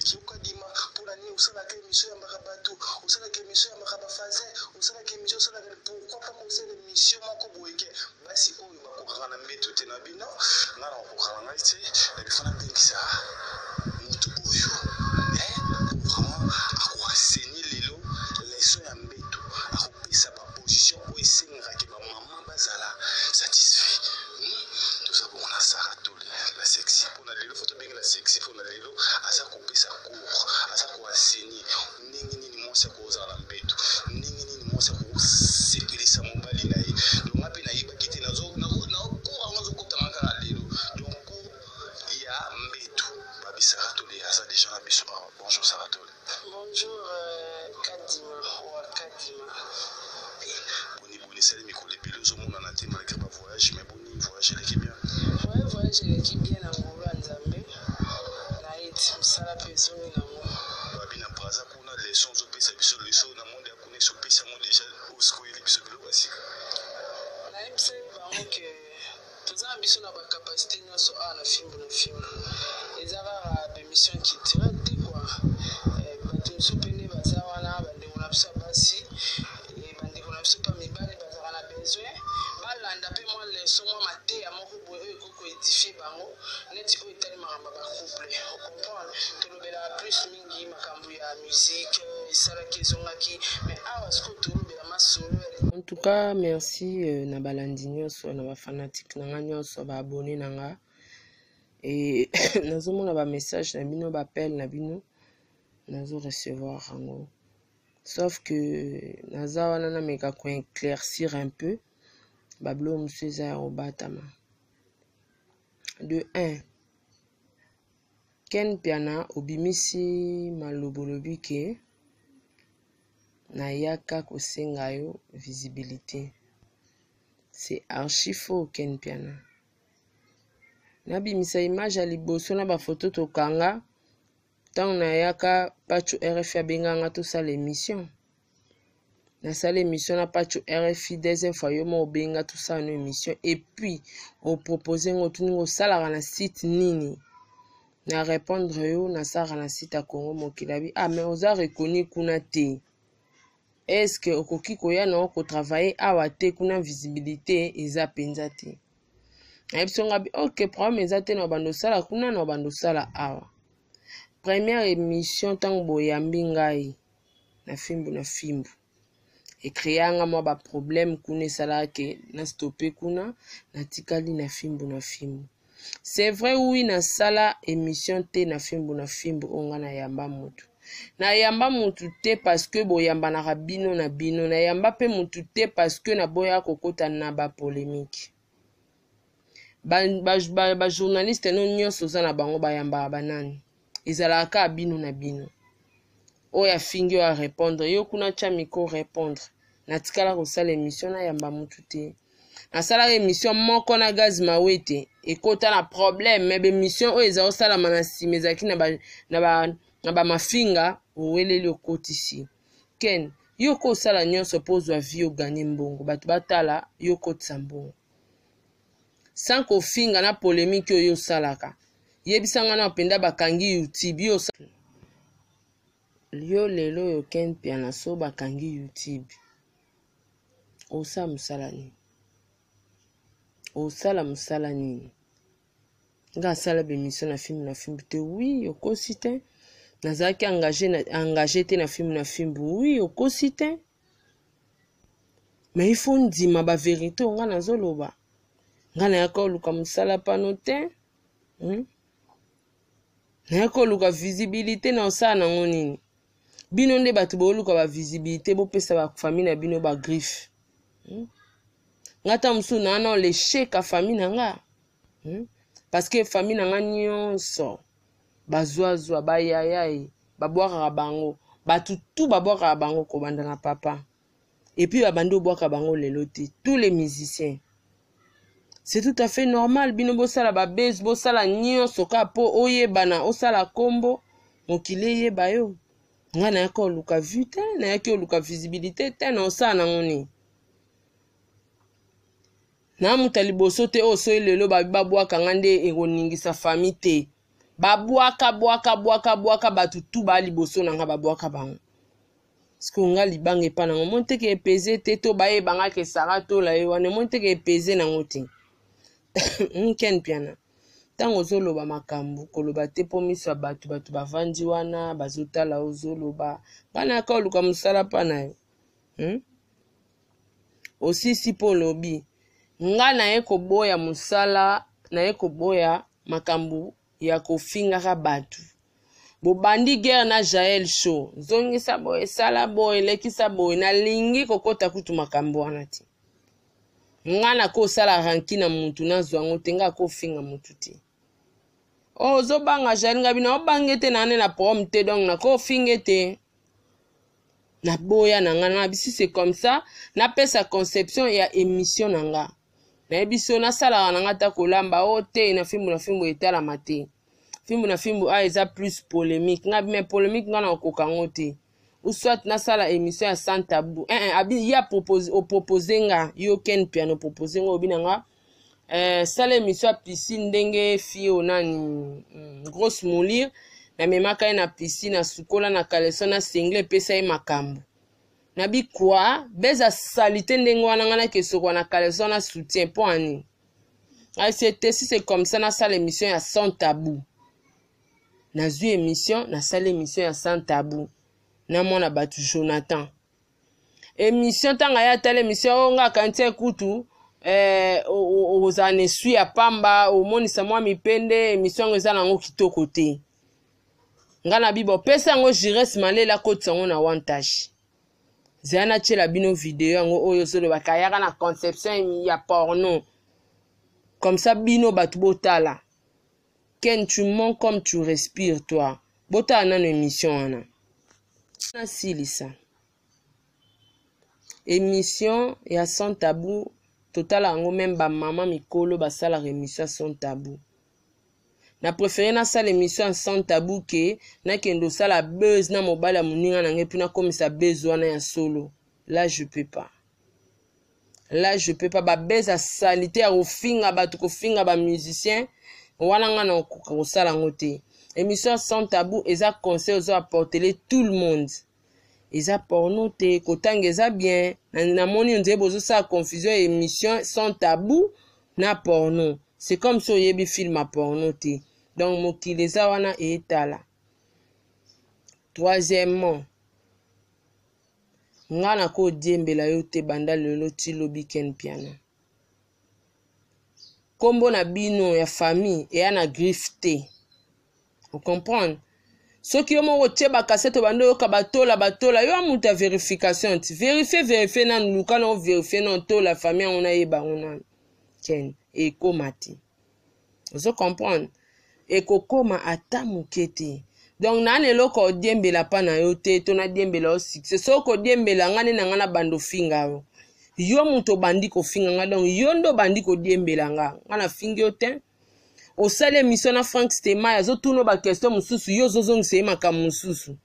Ki okadima mpona nini osalaka émission yambaka bato, osalaka émission yambaka bafaze, osalaka émission, osalaka, pourquoi pas kosala émission moko boye ke basi oyo bakokaka na mbeto te? Na bino nga na kokokaka ngai te, na bifo nabengisa motu oyo vraiment akoenseigner lelo leçon ya mbeto, akopesa baposition oyo esengaka ke bamama bazala satisfait. Toza bongo na Sara Tole la sexy. Mpona lelo fo tobengela sexy, mpona lelo aza kopesa cours, aza koenseigner ndenge nini mwasi akozala na mbeto, ndenge nini mwasi akosepelisa mobali na ye. Donc nga mpe nayebaki te cours yango azokotanga kaka lelo. Donc cours ya mbeto, babi Sara Tole aza déjà na biso awa. Bonjour Sara Tole. Bonjour Kadima wa Kadima. Boni boni, esali mikolo ebele ozomonana te malgré bavoyage, mais boni voyage, eleki bien? Ouais, voyage eleki bien na ngolu ya Nzambe. Na ete mosala mpe ezongi nango. Babi na Braza kuna, leçon ozopesa biso, leçon na monde ya kuna esopesa yango déjà, osikoyeli biso biloko ya sika. Nayebisaki bango ke toza na biso na bacapacité nyonso awa na Fimbu na Fimbu, eza kaka bémission culturelle te kua. Bato mosusu mpe nde baza wana, bandeko na biso ya basi, bandeko na biso mpe ya mibali, bazalaka na besoin balanda mpe mwa leçon, mwa mateya moko boye oyo ekoki koédifier bango, neti oyo etali makambo ya bacouple. Ocomprendre, tolobelaka plus mingi makambo ya musique esalaki ezongaki, mais awa sikoyo tolobela masolo ya En tout cas, merci na balandi nyonso, na bafanatike na nga nyonso, baabonné na nga. E nazomona bamessage na bino, baappel na bino, nazo recevoir yango, sauf que naza wana nameka koéclaircir un peu babiloko mosusu eza ya kobatama. De 1, Ken Mpiana, obimisi maloba, olobi ke nayaka kosenga yo visibilité. C'est archi faux, Ken Mpiana. Nabimisa image ya liboso na bafoto tokanga ntango nayaka. Pacho RFI abenganga tosala émission, nasala émission na Pacho RFI. Deuxième fois yo mo obenga tosala no émission, et puis opropose ngo, otuni ngo osalaka na site nini. Na répondre yo nasalaka na site ya Congo Mokili. Abi ah, mais oza reconnu kuna te, est ce que okoki koya na kotravailler awa te? Kuna visibilité eza mpenza te. Nayebi so nga bi ok, problème eza te, na bando osala kuna, na bando osala awa. Première émission ntango boyambi ngai na Fimbu na Fimbu, ecréanga mwa baproblème kuna, esalaka ke na stoppe kuna, natikali na Fimbu na Fimbu. C'est vrai, oui, nasala émission te na Fimbu na Fimbu oyo nga nayamba motu. Nayamba motu te parce que boyambanaka bino na bino. Nayamba mpe motu te parce que naboya kokota na bapolémique. Bajournaliste ba, ba, ba no nyonso oza na bango, bayambaka banani? Ezalaka kaka bino na bino, oyo afingi, oyo arépondre yo kuna, tya micro, répondre. Natikala kosala émission nayamba motu te. Nasalaka émission moko na Gaz Mawete, ekota na problème. Mais bémission oyo eza kosalama na nsima ezalaki na bamafinga. Oweleli, okotisi. Ken, yo ko osala nyonso mpo ozwa vie, oganye mbongo, bato batala yo, okotisa mbongo sans kofinga na polémique oyo osalaka. Yebisanga na mpenza, bakangi YouTube, yo yo lelo oyo Ken Mpiana, so bakangi YouTube, osala mosala nini? Osala mosala nini? Nga asala bémission na Fimbu na Fimbu te. Oui, okosi te, nazalaki engagé te na Fimbu na Fimbu. Oui, okosi te, mais il faut ndima bavérité oyo nga nazoloba. Nga nayaka oluka mosala pano te, Nayaka oluka visibilité na osala nango nini? Bino nde bato booluka bavisibilité, bopesa bafamille na bino bagriffe, Nga ta mosusu naa na l'échec ya famille na nga, Parce que famille na nga nyonso bazwazwa, bayaya ye babwakaka bango, bato tu babwakaka bango, kobanda na papa. Et puis babandi obwaka bango lelo te, tous les musiciens. C'est tout à fait normal. Bino bosala babese, bosala nyonso kaka mpo oyebana, osala nkombo, mokili eyeba yo. Ngai nayaki oluka vue te, nayaki oluka visibilité te. Na osala nango nini? Na moto ya liboso te oyo soki lelo babi babwaka nga nde ekoningisa famille te. Babwaka bwaka bwaka bwaka bato tu baa liboso na nga babwaka bango. Sikoyo nga libanga epa nango omoni te ke epeze te to bayeba nga ke Sarah Tola ye wana omoni te ke epeze nango te. Ken Mpiana ntango ozoloba makambo koloba te mpo miso ya bato bato bavandi wana bazotala ozoloba nga nayaka oluka mosala mpa na yo hmm? Osisi mpo olobi nga naye koboya mosala naye koboya makambo ya kofingaka bato bobandi guerre na Jael show zongisa boye sala boye lekisa boye nalingi kokota kutu makambo wana te nga nakosala ranki na mutu nazwa yango te nga akofinga mutu te oh, ozobanga Jael nga bino obange te naane na problème te donc nakofinge te naboya na nga na bisi c'est comme ça napesa conception ya émission na nga nayebi so nasalaka na nga ata kolamba o oh, te na fimbu na fimbu etalama te fimbu na fimbu a eza plus polémique nga mais polémique nga na okoka yango te ou soit nasala émission ya sans tabou eh, eh, abi ye apropose opropose nga yo ken piano propose nga obi na nga eh, sala émission ya piscine ndenge fille oyo nani grosse moulire namemaka ye na piscine asukola na caleçon na single epesa ye makambo na bikwa beza salite ndenge wana ngai nakesokola na caleçon na soutien mpo ani ngai se te si c'est comme ça nasala émission ya sans tabou nazwi émission nasali émission ya sans tabou na mwana bato Jonathan émission ntango aye atala émission oyo nga akanisi ye kutu eh, ozala na esui ya pamba omonisa mwa mipende émission yango eza nango kitoko te nga na bibo pesa yango Jires Malela akotisa yango na wantage zela natiela bino video yango oyo ozoloba kayaka na conception ya porno comme ça bino bato botala Ken tu mens comme tu respires toi botala nano émission wana nasilisa émission ya sans tabou totala yango meme bamama mikolo basalaka émission ya sans tabou na préféré nasala émission ya sans tabou ke nakende osala buzz na mobali ya moninga na ngai mpo nakomisa buzz wana ya solo là je peux pas là je peux pas babeza salite ya kofinga bato kofinga bamusicien wana nga na okoka kosala yango te émission sans tabou eza conseil ozo apportele tout le monde eza porno te kotanga eza bien namoni ondire bozosala confusion ya émission sans tabou na porno c'est comme si oyebi film ya porno te donc mokili eza wana eyetala troisièmement Nga nako diembela yo te banda lelo ti lobi Ken Mpiana. Kombo na bino ya famille eya na griffe te. O comprendre? Soki yo moko otie ba cassette obandi oyoka batola batola yo moto ya verification ti verifie verifie nanu luka na overifie nanu tola famille yango nayeba yango nanu ken ekoma te ozo comprendre ekokoma ata moke te donc naa na eloko odiembela mpa na yo te to nadiembela yo succès soki okodiembela nga nde na nga nabanda ofinga yo yo moto obandi kofinga nga donc yo nde obandi kodiembela nga nga nafingi yo te osali émission na frank stemay azotuna baquestion mosusu yo ozozongisa ye makambo mosusu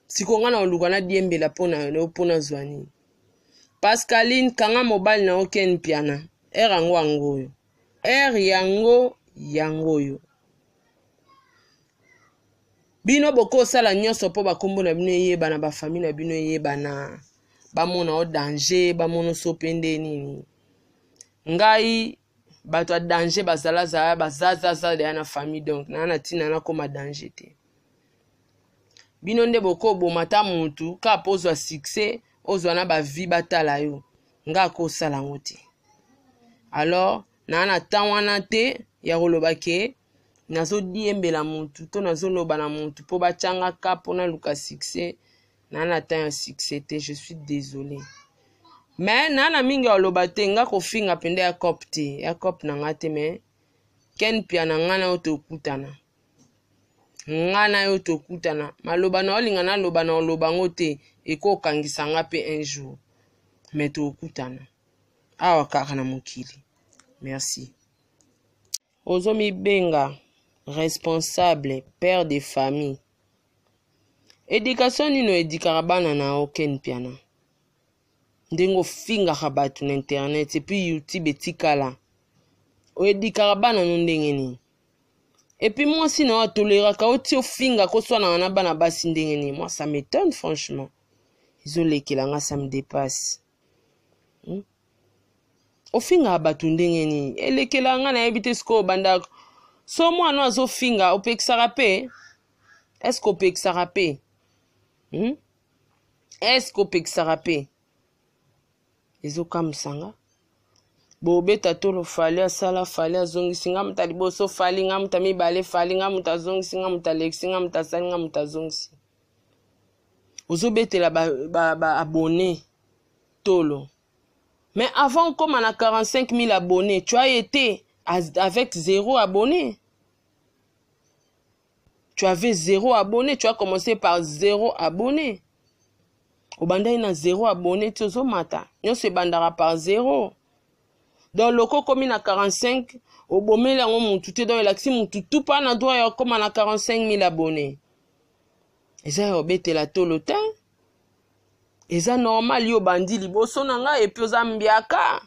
sikoyo nga na oluka nadiembela mpo na yo mpo nazwa nini Pascaline kanga mobali na yo Ken Mpiana heure yango yango oyo heure yango yango oyo bino bokosala nyonso mpo bakombo na bino eyebana bafamille na bino eyebana bamona o danger bamona so mpe nde nini ngai bato ya danger bazalazala bazazaza deya na famille donc naa na ntina nakoma danger te bino nde bokoboma ata mutu kaka mpo ozwa succès ozwa na bavie batala yo nga akosala yango te alors naa na temps wana te ya koloba ke nazodiembela mutu to nazoloba na mutu mpo batyanga ka mpo naluka succès naa na temps ya succès te je suis désolé mais naa na mingi ya koloba te nga kofinga mpenza ya cop te ya cop na nga te mais ken pia na nga na yo tokutana nga na yo tokutana maloba na olinga naloba na oloba yango te ekokangisa nga mpe un jour me tokutana awa kaka na mokili merci ozomibenga responsable père de famille education nini oedikaka bana na yo ken piana ndenge ofingaka bato na internet epuis youtube etikala oedikaka bana no ndenge nini? Et puis mwasi na yo atoleraka yo ti ofinga koswanaka na bana basi ndenge nini? Moi, ça m'étonne, franchement. Ezolekela nga, ça me dépasse. Ofingaka bato ndenge nini? Elekela nga, nayebi te. Sikoyo obanda so mwana azofinga, opekisaka mpe? Est-ce opekisaka mpe, Est-ce opekisaka mpe? Ezokamwisa nga. Bobeta tolo, Fally asala, Fally azongisi, nga moto liboso Fally, nga moto mibale Fally, nga moto azongisi, nga moto alekisi, nga moto asali, nga moto azongisi. Ozobetela ba abonnés ba tolo, mais avant okóma na 45 000 abonnés, tu as été avec zéro abonné. Tu avais zéro abonné, tu as commencé par zéro abonné. Obandaki na zéro abonné ti ozomata. Nyonso ebandaka par zéro. Donc loko okomi na 45, obomeli yango mutu te. Donc elakisi mutu tu mpa na droit ya okóma na 45 000 abonnés. Eza ya obetela tolo te, eza normal. Yo obandi liboso na ngai et puis oza mbiaka,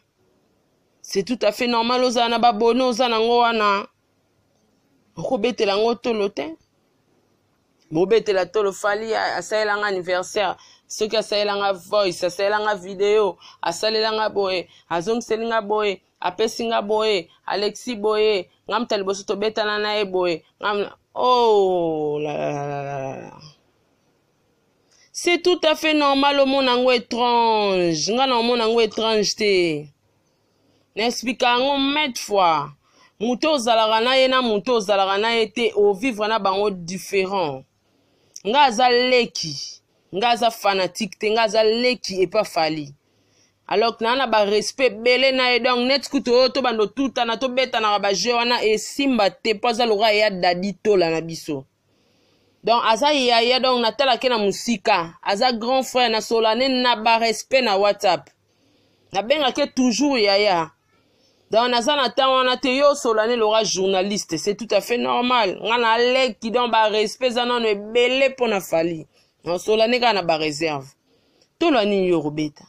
c'est tout à fait normal. Ozala na babone, oza nango wana, okobetela yango tolo te. Bobetela tolo, Fally asalelanga anniversaire, soki asalelanga voice, asalelanga video, asalelanga boye, azongiselinga boye, apesi nga boye, alexi boye, nga mutu ya liboso tobetana na ye boye. Oh la la la la la, c'est tout à fait normal. Omona yango étrange, nga na omona yango étrange te. Na expliquer yango maintes fois. Moto ozalaka na ye na moto ozalaka na ye te, ovivre na bango différent. Nga aza leki, nga aza fanatique te, nga aza leki epa Fally. Alors naa na barespect ebele na ye. Donc neti kutu oyo tobanda otutana, tobetanaka bajeu wana, esimba te, mpo aza lokola ya dadi tola na biso. Donc aza yaya, donc natalaki na mosika, aza grand frère. Nasola ne na barespect na WhatsApp, nabengaki toujours yaya. Donc naza na ntango wana te. Yo osola ne loka journaliste, c'est tout à fait normal. Nga na aleki, donc barespect eza nano ebele mpo na Fally. Nasola ne kaka na baréserve. Tolwa nini yo kobeta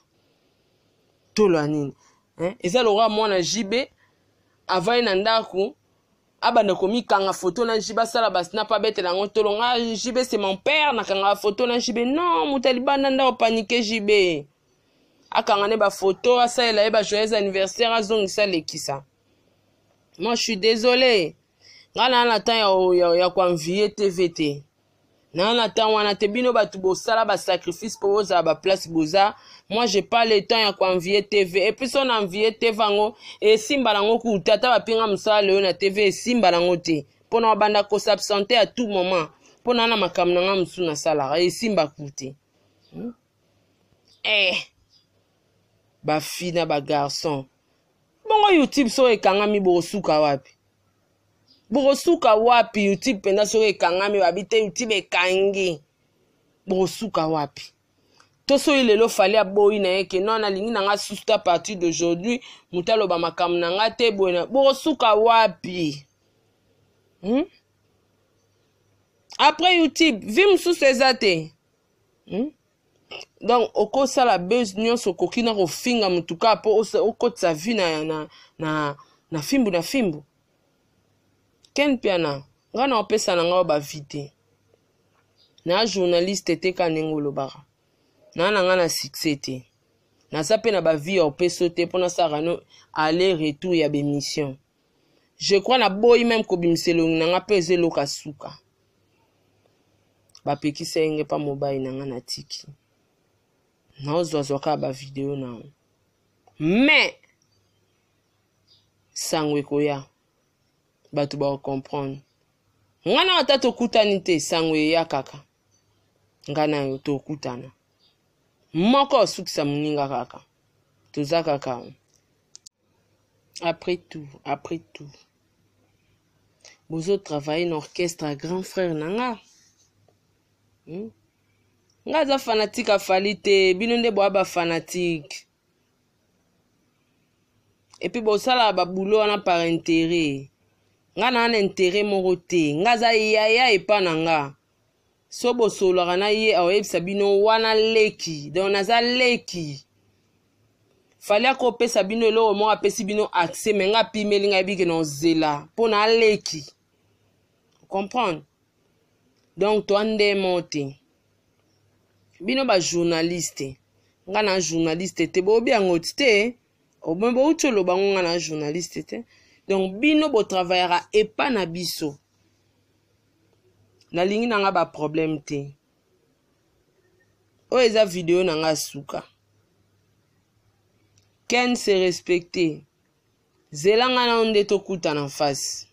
tolwa nini, eh? Eza lokola mwana JB avai na ndako, abanda komikanga foto na JB, asala basnap, abetela yango tolo: "Nga JB, c'est mon père, nakangaka foto na JB." Non, moto alibanda ndako panike, JB akanga ne bafoto, asalela ye bajoyeux anniversaire, azongisa, alekisa. Moi, je suis désolé, nga naa na temps ya koenvier TV te, naa na temps wana te. Bino bato bosala basacrifice mpo bozala baplace boza. Moi, j'ai pas le temps ya koenvier TV. Et puis so na envie TV, yango esimba nango kuta. Ata bapinga mosala leyo na TV, esimba nango te, mpona babanda kos'absenter à tout moment, mpona na makambo na nga mosusu nasalaka, esimba ku te, Bafille na bagarçon, bongo YouTube soki ekangami, bokosuka wapi? Bokosuka wapi? YouTube mpenza soki ekangami, babi te YouTube ekangi, bokosuka wapi? To soki lelo Fally aboyi na ye ke non, nalingi na nga susu à partir d'aujourd'hui moto aloba makambo na nga te boye na, bokosuka wapi, Après YouTube, vie mosusu eza te, Donc okosala buzz nyonso okoki na kofinga motu kaka mpo okotisa vie na fimbu na fimbu. Ken Mpiana, ngai na opesa na ngai oyo bavie te. Na journaliste te, ka ndenge olobaka naa na ngai na succès te, naza mpe na bavie ya opeso te mpo nasalaka no aller retour ya bémission. Je crois naboyi même kobimisa elongi na nga mpe eza eloko ya suka. Bapekisa ye nge mpa mobali na nga, natiki naozwazwa kaka bavideo na yango, mais sango ekoya, bato bakocomprendre nga na ata tokutani te. Sango eya kaka, nga na yo tokutana moko osukisa moninga kaka, toza kaka. Après tout, après tout, bozotravaille na orchestre ya grand frère na nga, Nga aza fanatique a Fally te, bino nde boya bafanatique. Et puis bosalaka babulo wana par intérêt. Nga na na intérêt moko te. Nga aza yaya epa na nga. So bosololaka na ye, akoyebisa bino wana leki. Donc naza leki. Fally akopesa bino eloko moko, apesi bino accès, mais nga apimeli ngai, bike na ozela mpo na aleki. Comprendre? Donc toi nde mo te. Bino ba journaliste. Nga na journaliste te bobi yango te. Obo bouti oloba ngo nga na journaliste te. Donc bino bo travaillera epa na biso. Nalingi na nga ba problème te. Oyo eza video na nga suka. Ken se respecter. Zela nga na yo nde tokutana face.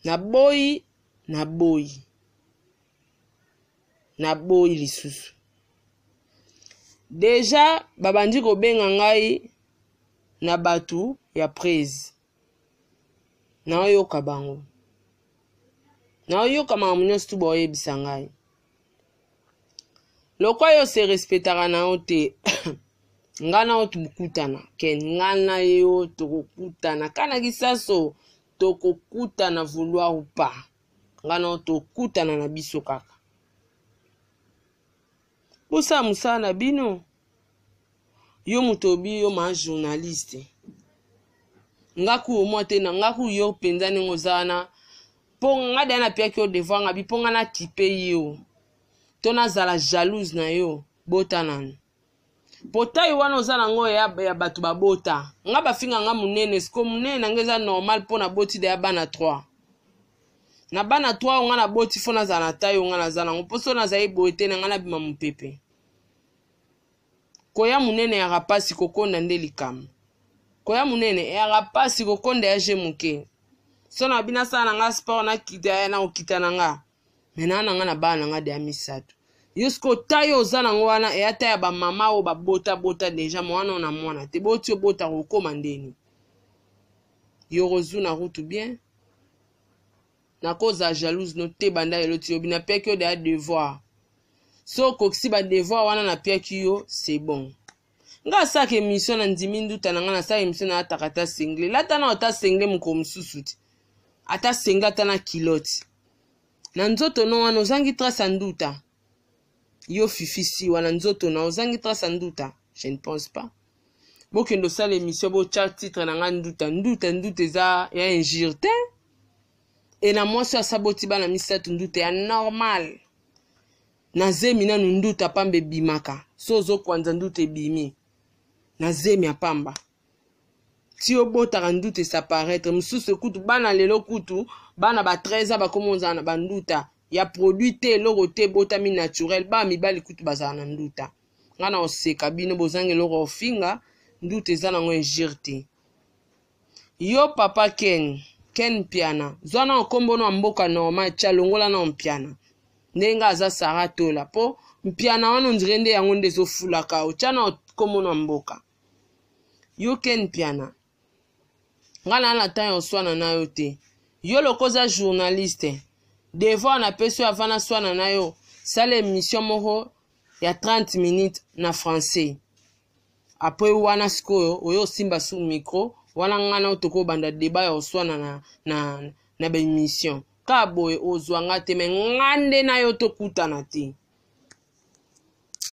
Naboyi, naboyi. Naboyi lisusu. Deja babandi kobenga ngai na bato ya prese. Naoyoka bango. Naoyoka makambo nyonso tu baoyebisa ngai. Lokwa yo se respectaka na yo te. Nga na yo tokutana. Ken nga na yo tokokutana. Kana kisaso tokokutana vouloir ou pas. Nga na yo tokutana na biso kaka. Bosala mosala na bino. Yo moto obi yo ma journaliste. Nga ku omwa te na nga ku yo mpenza ndenge oza wana. Mpo nga deya napiaki yo devoir nga bi mpo nga nakipe yo. To nazala jalouse na yo. Bota nanu. Potayi wana oza nango ya, ya bato babota. Nga bafinga nga munene, siko munene na nga eza normal mpo naboti deya bana 3. Na bana 3 oyo nga naboti fo nazala na taille oyo nga naza nango mpo so nazali boye te na nga nabima mopepe. Koya munene eyaka pasi kokonda nde likambo. Koya munene eyaka pasi kokonda ya je moke. So na bina sala na nga sport na kita na okita na nga. Me na na nga na bana na nga deya misato. Yo siko taille oza nango wana eya taille ya ba mama oyo babota bota deja mwana na mwana te boti obota kokoma ndeni. Yorozuna route bien. Nakozala jalouse no te banda lelo ti lobi napiaki yo deya devoir. So okokisi ba devoir wana napiaki yo c'est bon. Nga asalaka émission na ndimi nduta na nga nasala émission na ataka ata sengle lata na ata sengle mokolo mosusu te ata sengle ata na kilote na nzoto no wana ozangi trace ya nduta yo fifi si wana nzoto na ozangi trace ya nduta je ne pense pas bokende osala émission botya titre na nga nduta nduta nduta eza ya injure te e na mwasi oyo asaboti bana misato nduta ya normal na zemi nanu nduta pamba ebimaka so ozokwanza nduta ebimi na zemi ya pamba ti obotaka nduta esaparaître mosusu ekutu bana lelo kutu bana ba 13 ans bakoma ozala na banduta ya produit te eloko te ebotami naturel bana mibali kutu bazala na nduta nga na oseka bino bozanga eloko ofinga nduta eza nango injure te yo papa Ken Ken Mpiana zwa na nkombo na mboka normal tya longola na Mpiana ndenge aza Sarah Tola po Mpiana wana ondire nde yango nde ezofulaka otya na nkombo na mboka yo Ken Mpiana nga na na temps ya oswana na yo te yo lokoza journaliste devoir napesi yo avant naswana na yo sala émission moko ya 30 minutes na français après wana sikoyo oyo osimba sur micro wana nga na tokobanda débat ya oswana na, na, na baémission kaka boye ozwa nga te me nga nde na yo tokutana te.